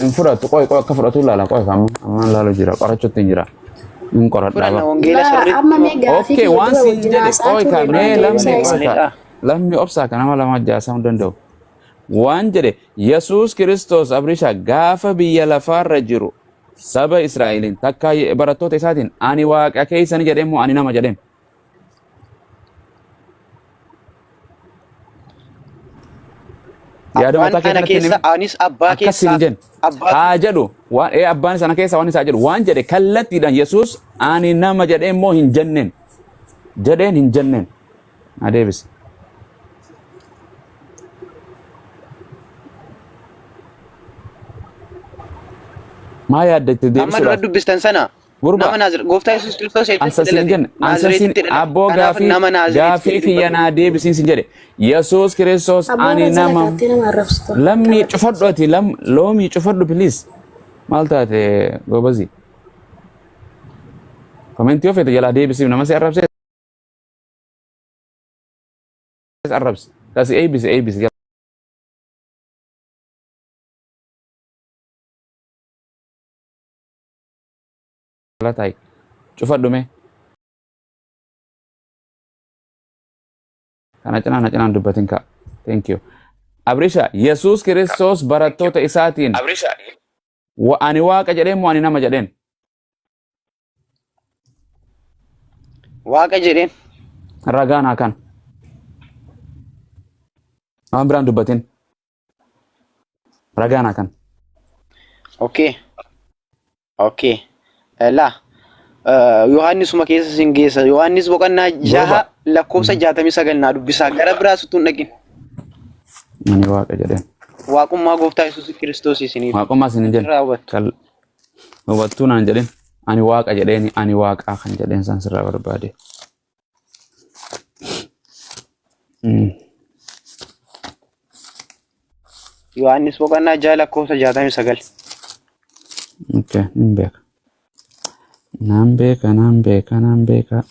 Hin fudhattu qoy qoy akka fudhatu ilaala qoy amma amma ilaalu jira qorachuutti hin jira. Hin qoradhaa Fudhanna ba. wangeela Laa sirriitti amma mee gaafii Okay kiyya waan dura siin wajjin jedhe haasa'aa qoy ka turre mee irraa lammi deebisaa qoy isa. ka Maalidha? lammi obsaa ka nama lama jaasaa hin danda'u. Waan jedhe Yesuus Kiristoos Abrisha gaafa biyya lafaarra jiru saba Israa'eliin takka barattoota isaatiin ani waaqa keessani jedheen moo ani nama jedheen. Yaada Abbaan mataa kee ana kanatti hin keessa himin. anis abbaa Akkas hin keessaa jenne. abbaa Haa jedhu waan ee abbaan sana keessa waan isaa jedhu waan jedhe kallattiidhaan Yesuus ani nama jedheen moo hin jenneen. Jedheen hin jenneen. Na deebisi. Maa yaadda itti amma dura deebisuudhaaf? dubbistan sana Gurba nama Naazir gooftaa Yesuus Kiristoos eessatti ansa siin dhalate? jenne ansa siin Naazireetitti dhalate. abboo Kanaaf gaafii nama Naazireet gaafii jedhee kiyya dubbatu. naa deebisiin sin jedhe Yesuus Kiristoos Abboo ani irra jala nama kaattee nama arrabsitu. lammii Qabadhu. cufadhu ati lam loomii cufadhu please maal taate gobazi komentii yoo feete jalaa deebisiif nama si arrabsee arrabsi kasi eeybisi eeybisi jala taa'i cufadhu mee kana cinaa na cinaan dubbatin kaa thank you Abrisha Yesuus Kiristoos barattoota isaatiin ani waaqa jedheen moo ani nama jedheen Waaqa jedheen. Ragaan haa kan. Waan biraan dubbatin. Ragaan haa kan. Okay. Okay. Laa. Yohaannisuma keessa sin geessa. Yohaannis boqonnaa 6 lakkoofsa 69 naa dubbisaa. Gara biraas utuu hin dhaqin. Ani waaqa jedheen. Waaqummaa gooftaa Yesuus Kiristoos isiniif. Waaqummaa isin hin jenne. Irraa hubattu. Hubattuu naan jedhin. Ani waaqa jedheeni ani waaqaa kan jedheen san sirraa barbaade. Yohaannis boqonnaa 6 lakkoofsa 69. Okay, hin beeka. Naan beeka, naan beeka, naan beeka.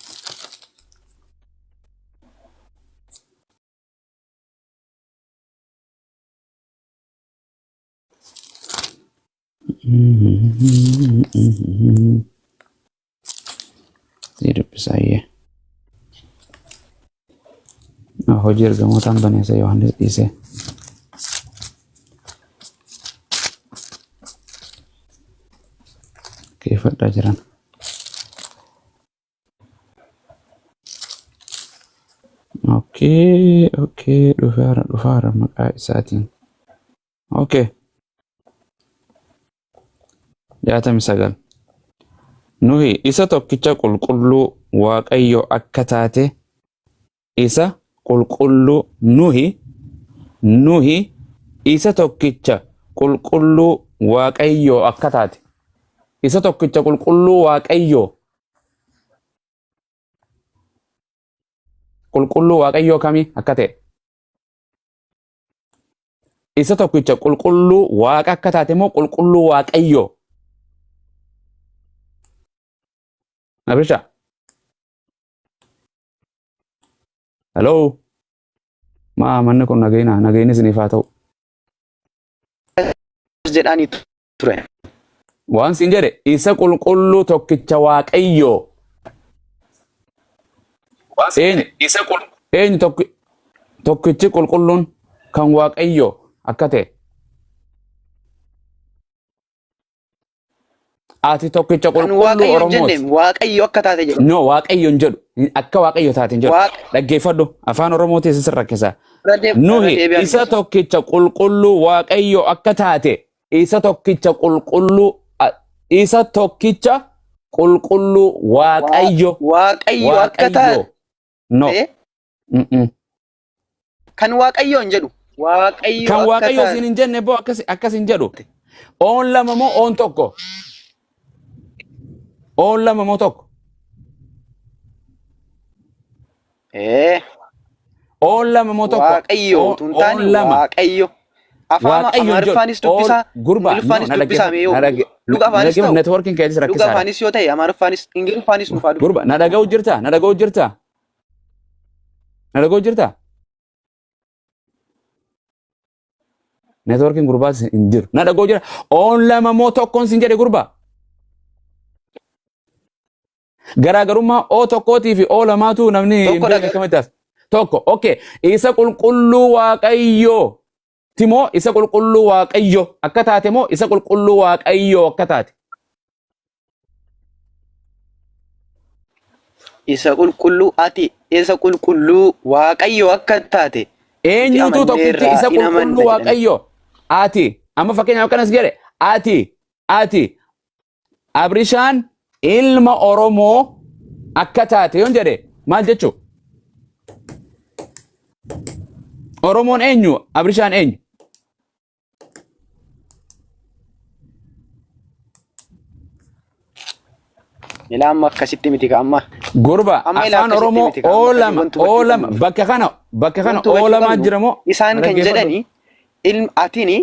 Sii dubbisaayyee. Hojii ergamootaan baneessa Yohaannis dhiisee. Keeffadhaa jiran. Okay, okay, dhufaara dhufaara maqaa isaatiin. Okay. 69. Nuhi isa tokkicha qulqulluu Waaqayyo akka taate isa qulqulluu nuhi nuhi isa tokkicha qulqulluu Waaqayyo akka taate isa tokkicha qulqulluu Waaqayyo qulqulluu Waaqayyoo kamii akka ta'e Isa tokkicha qulqulluu waaqa akka taate immoo qulqulluu waaqayyoo. Abisha. Hello. Maa manni kun nagayina nagayini isiniif haa ta'u. Jedhaanii ture. Waan siin jedhe isa qulqulluu tokkicha waaqayyoo. Eenyu eenyu tokkichi qulqulluun kan waaqayyoo akka ta'e. Ati tokkicha Kan qulqulluu Waaqayyo hin Oromooti. jenne Waaqayyo akka taate jedhe. No, Waaqayyo hin jedhu. Akka Waaqayyo taate hin jedhu. Waaqa Dhaggeeffadhu. Afaan Oromootiin sin rakkisa. irra deeb- irra Nuhi deebi'aa isa dubbisa. tokkicha qulqulluu Waaqayyo akka taate isa tokkicha qulqulluu isa tokkicha qulqulluu Waaqayyo Waaqayyo akka Waaqayyo. No. taate Mm-mm. kan Waaqayyo hin jedhu. Waaqayyo Kan akka Waaqayyo taate. siin hin jenne boo akkas akkas hin jedhu. Oon lama moo oon tokko? Oon lama moo tokko? Ee, Oon lama moo tokko? Waaqayyo Oon utuu hin taane oon lama. Waaqayyo. Afaan Waaqayyo hin jedhu. Amaariffaanis Oon dubbisaa, gurbaa no Ingiliffaanis na dubbisaa dhaggeeffadhu. mee yoo Na dhagge luga na afaanis dhaggeeffadhu ta'u networking keetis luga rakkisaadha. afaanis yoo ta'e Amaariffaanis Ingiliffaanis nuuf haa dubbisu. Gurba na dhaga'u jirtaa? Na dhaga'u jirtaa? Na dhaga'u jirtaa? Neetwoorkiin gurbaas hin jiru. Na dhagoo jira. Oon lama moo tokkoon sin jedhe gurbaa. Garaagarummaa O tokkootii fi O lamaatu namni hin Tokko beekne dhaga. akkamitti as. Tokko. Okay. Isa qulqulluu Waaqayyoo timoo isa qulqulluu Waaqayyo akka taate moo isa qulqulluu Waaqayyoo akka taate. Isa qulqulluu ati isa qulqulluu Waaqayyo akka taate nuti Eenyutu tokkichi amanneerra isa in amanna qulqulluu jedhani. Waaqayyo ati amma fakkeenyaaf akkanas jedhe ati ati Abrishaan ilma Oromoo akka taate yoon jedhe maal jechuu? Oromoon eenyu? Abrishaan eenyu? Ilaa amma akkasitti miti ka amma. Gurba Amma ilaa afaan akkasitti Oromoo miti ka amma oo kan lama wanti oo hubachuu lama qabnu. bakka kana Wanti oo hubachuu lamaa qabnu jira moo isaan na kan dhaggeeffadhu. jedhani ilm atini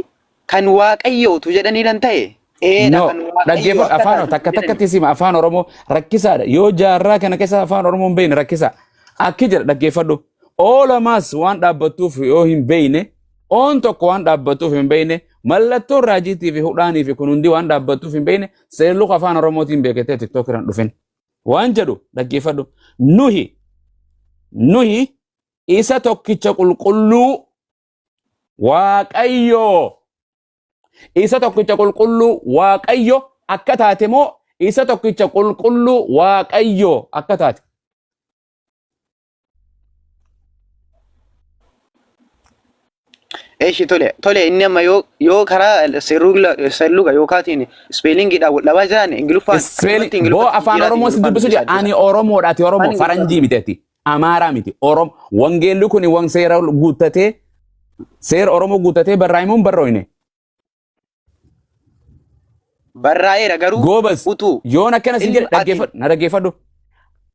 kan waaqayyootu jedhanii lan ta'e eedha No, kan waaqayyoo dhaggeeffadhu akka afaan taate takka jedhani. takkatti sima afaan Oromoo rakkisaadha. Yoo jaarraa kana keessa afaan Oromoo hin beekne rakkisa. Akki jedha dhaggeeffadhu. Oo lamaas waan dhaabbattuuf yoo hin beekne, oon tokko waan dhaabbattuuf hin beekne, mallattoon raajiitii fi hudhaanii fi kun hundi waan dhaabbattuuf hin beekne, seerluka afaan Oromootiin beekatee tiktook irraan dhufin. Waan jedhu dhaggeeffadhu. Nuhi isa tokkicha qulqulluu Waaqayyoo isa tokkicha qulqulluu Waaqayyo akka taate moo isa tokkicha qulqulluu Waaqayyo akka taate? Eshi tole tole inni amma yoo karaa seerluga yookaatiin ispeelingiidhaan wal dhabaa jiran Ingiliffaan Ispeeli akkanumatti boo Ingiliffatti afaan jijjiiraatiin Oromoo si Ingiliffaan dubbisu dubbisaa jira. Ani jira. Oromoodha ati Oromoo Afaan Ingiliffaan faranjii miti ati Amaaraa miti Oromo wangeelli kun wan seera guuttatee seera Oromoo guuttatee barraa'e moo hin barrooyne? Barraa'eera garuu Goobas utuu yoon akkana sin ilma jedhe ati dhaggeeffadhu na dhaggeeffadhu.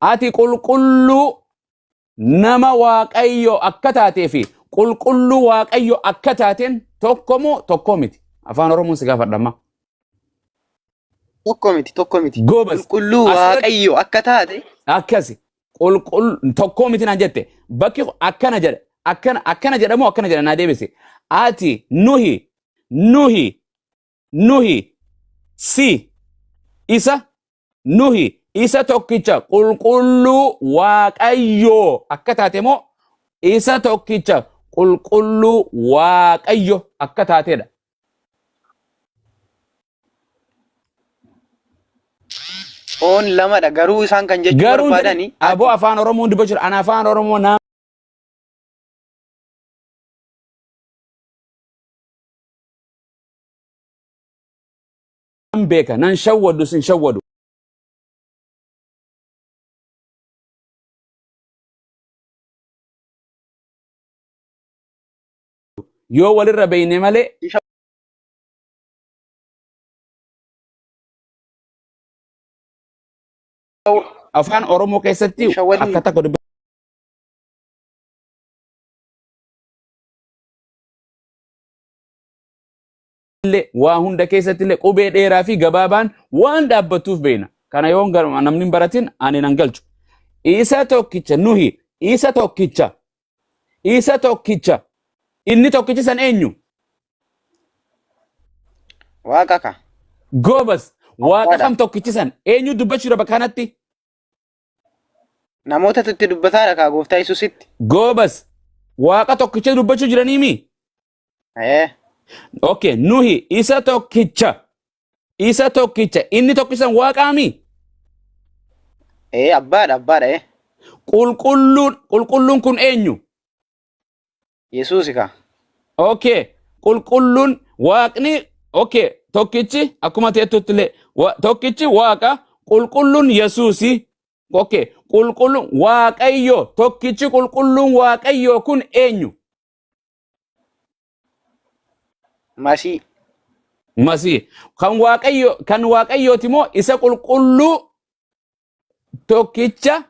Ati qulqulluu nama Waaqayyo akka taatee fi qulqulluu Waaqayyo akka taateen tokko moo tokko miti? Afaan Oromoon si gaafadha amma. Tokko miti tokko miti. Goobas Qulqulluu asirratti Waaqayyo akka taate akkasi qulqull tokko miti naan jette bakki akkana jedhe akkana akkana jedhamu akkana jedha naa deebise ati nuhi nuhi nuhi si isa nuhi isa tokkicha qulqulluu Waaqayyoo akka taate moo isa tokkicha qulqulluu Waaqayyo akka taateedha. Oon lamadha garuu isaan kan jechuu Garuu jedhe barbaadani aboo ati afaan Oromoon dubbachuu ana afaan Oromoo nan beeka nan shawwadu sin shawwadu. Yoo walirra beeyne malee afaan Oromoo keessatti hin shawwadin akka takka illee waa hunda keessatti illee qubee dheeraa fi gabaabaan waan dhaabbattuuf beekna. Kana yoo namni hin baratin ani nan galchu. Isa tokkicha nuhi isa tokkicha isa tokkicha inni tokkichi san eenyu? Waaqa ka. Goobas waaqa Abbaadha. kam tokkichi san eenyu dubbachuudha bakka kanatti? Namoota itti dubbataadha kaa gooftaa Yesuusitti. Goobas waaqa tokkicha dubbachuu jiraniimi? Ee. Okay, nuhi isa tokkicha isa tokkicha inni tokkicha san waaqaami? Ee abbaadha abbaadha ee. Qulqulluun qulqulluun kun eenyu? Yesuusi kaa. Okay, qulqulluun waaqni okay, tokkichi akkuma teettutti illee tokkichi waaqa qulqulluun Yesuusi. Okay, qulqulluun Waaqayyo tokkichi qulqulluun Waaqayyo kun eenyu? Masii. Masii. Kan Waaqayyo kan Waaqayyooti moo isa qulqulluu tokkicha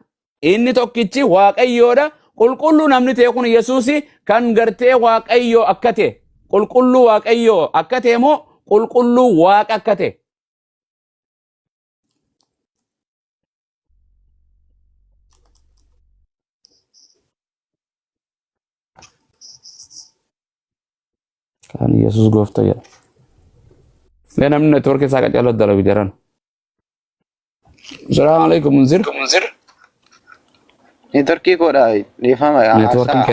inni tokkichi Waaqayyoodha. Qulqulluu namni ta'e kun Yesuusi kan gartee Waaqayyoo akka ta'e qulqulluu Waaqayyoo akka ta'e moo qulqulluu Waaqa akka ta'e? Kaan Yesuus gooftaa jedha. Mee namni network isaa qaccaloo dalagu jaran. Salaamu alaikum, Munzir. Networkii koodha, dhiifama. Networkiin Haasaa.